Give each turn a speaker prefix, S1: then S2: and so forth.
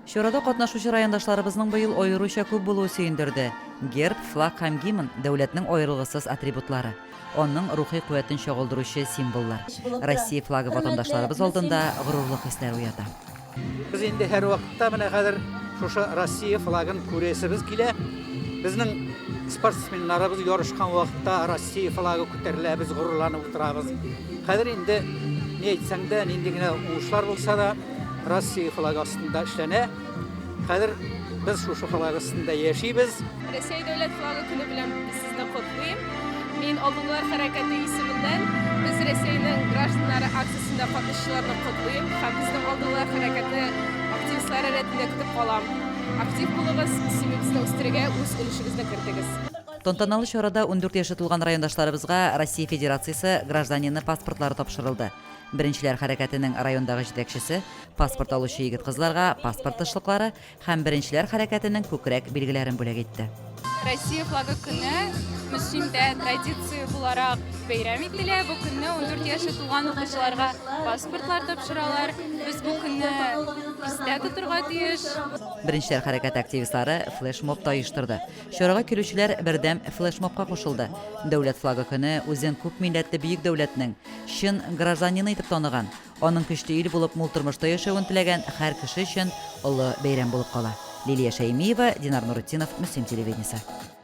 S1: Чарада катнашучы райондашларыбызның быел аеруча күп булуы сөендерде. Герб, флаг һәм гимн, дәүләтнең аерылгысыз атрибутлары. Аның рухи куәтен чагылдыручы символлар. Россия флагы ватандашларыбыз алдында горурлык хисләре уята.
S2: Без инде һәрвакытта менә хәзер шушы Россия флагын күрәсебез килә. Безнең спортсменнарыбыз ярышкан вакытта Россия флагы күтәрелә, без горурланып утырабыз. Хәзер инде ни әйтсәң дә, нинди генә уңышлар булса да, Россия флагы астында эшләнә. Хәзер без шушы флаг астында яшибез.
S3: Рәсәй дәүләт флагы көне белән сезне котлыйм. Мин Алдынгылар хәрәкәте исеменнән без Рәсәйнең гражданнары акциясендә катнашучыларны котлыйм һәм безнең Алдынгылар хәрәкәте активистлары рәтендә көтеп калам. Актив булыгыз, семьябызны үстерергә үз өлешегезне кертегез.
S1: Тантаналы чарада 14 яше тулган райондашларыбызга Россия Федерациясе гражданины паспортлары тапшырылды. Беренчеләр хәрәкәтенең райондагы җитәкчесе паспорт алучы егет-кызларга паспорт тышлыклары һәм Беренчеләр хәрәкәтенең күкрәк билгеләрен бүләк итте.
S3: Россия флагы көне Мөслимдә традиция буларак бәйрәм ителә. Бу көнне 14 яше тулган укучыларга паспортлар тапшыралар. Без бу көнне истә тотырга тиеш.
S1: Беренчеләр хәрәкәте активистлары флешмоб та оештырды. Чарага килүчеләр бердәм флешмобка кушылды. Дәүләт флагы көне үзен күпмилләтле бөек дәүләтнең чын гражданины итеп таныган, аның көчле ил булып мул тормышта яшәвен теләгән һәр кеше өчен олы бәйрәм булып кала. Лилия Шәймиева, Динар Нуретдинов, Мөслим телевидениесе.